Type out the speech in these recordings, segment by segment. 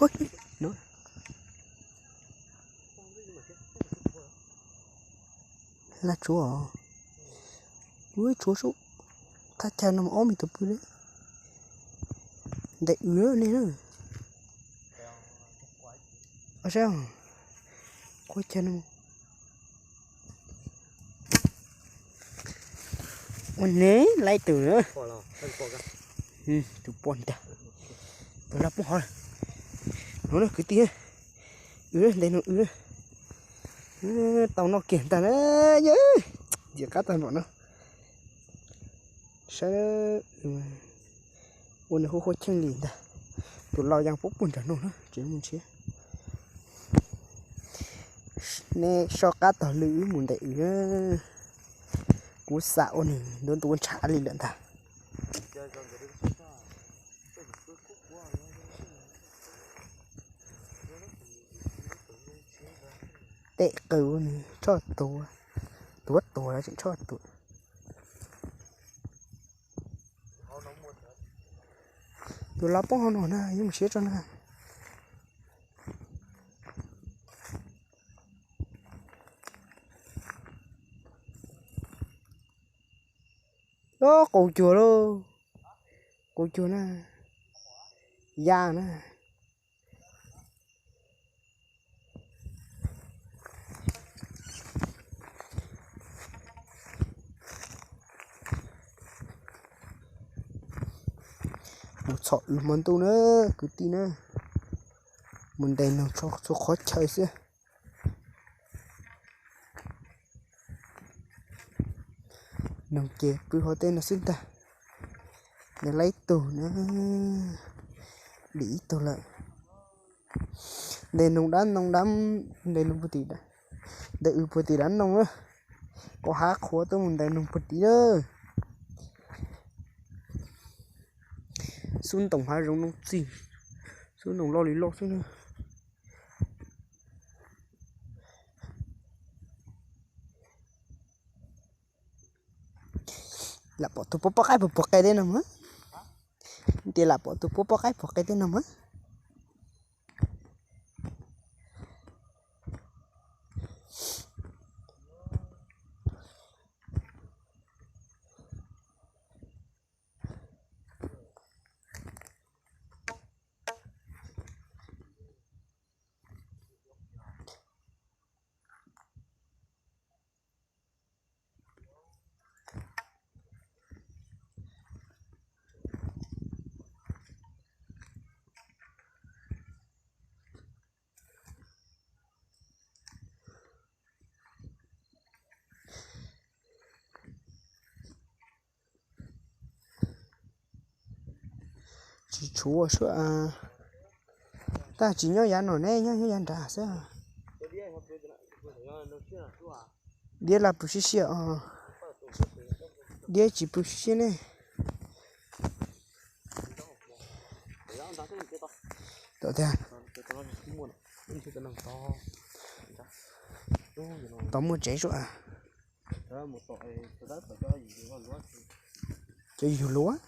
Ui, no. Laj tshuav, ua tshuav sub, thaj chaw no ob me tus pw li. Ntes w nej na. Saib, qhuav chaw no. Ua ne, laib tus na. Tus poj ntag. Tus laj poob hov. No na kwv tij, w ntes no w. Tau noj kiag ntag na. Yog, ntxim qab tag npaum no. Saib, ua nws huaj huaj cheej li ntag. Tus laus yeej puag puag nram no na, tseem mus nrhiav. Nej soj qab taug lw wb mus ntes w. Kuv xam ua nws ntuav ntuav ntshav li lawm ntag. Tej qw ua nws tshoj tuag, tuav tuag los tseem tshoj tuag. Tus laus poob hauv no na, yuav mus siab tso na. Ob, qus cuag lauj, qus cuag na, ya na. Mus txhom w hmo ntuj na, kwv tij na, mus ntes noog txhua qhov chaw xwb. Noog ces pw hauv tej no xwb ntag. Nws laib ib tug na, dim ib tug lawm. Ntes noog dab noog dab, ntes noog puag tim, ntes w puag tim dab noog na. Koj hab qhuav tuaj mus ntes noog puag tim na. Xub ntoos hav zoov no txij, xub ntoos loj li loj xwb na. Lam pom tus puab poj qaib puag puag qe tej no mas. Tias lam pom tus puab poj qaib puag qe tej no mas. Tsis tshuav sub, tab tsis nyob yav no ne, nyob nyob yav nrad xwb. Diab laj pw siab siab os. Diab tsis pw siab siab ne. Tau tiag. Tau muaj tsev sub. Cov yug luav.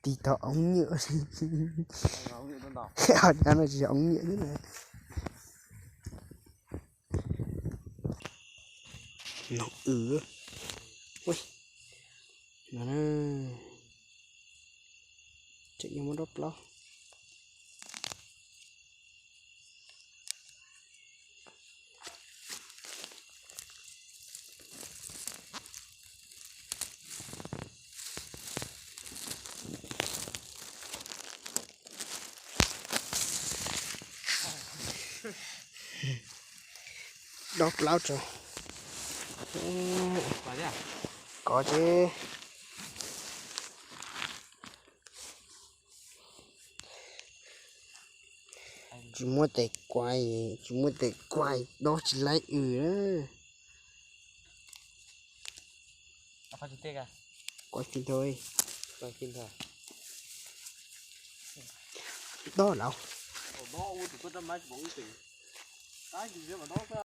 Tiv tau oob nyiam. Ho no tsis yog oob nyiam xwb na. Noog w. Ui, no na, tseem yuav muaj dob plaub. Dob plaub tso. Kov tsis. Tsis muaj tes kuai, tsis muaj tes kuai dob tsis laib w na. Kuv tsis ntho. Dob lawm.